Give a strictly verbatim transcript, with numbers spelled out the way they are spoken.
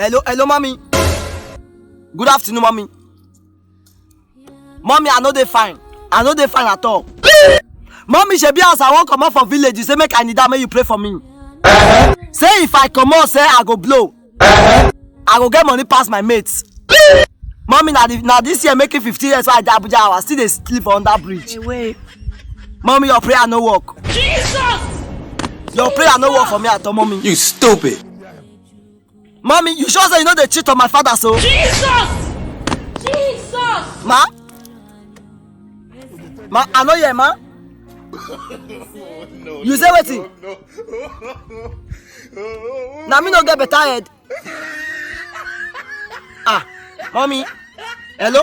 Hello, hello, mommy. Good afternoon, mommy. Mommy, I no dey fine. I no dey fine at all. Mommy, shebi as I wan comot for village, you say make I kneel down, make you pray for me. Say if I comot, say I go blow. I go get money pass my mates. Mommy, na the, na this year making fifteen years wey I dey Abuja, I still dey sleep for under bridge. Mommy, your prayer no work. Jesus! Your prayer no work for me at all, mommy. You stupid. Mommy, you sure say you no dey cheat on my father so? Jesus! Jesus! Ma? Ma, I no hear, ma. You say wetin? Na me no get better head. Ah, mommy. Hello?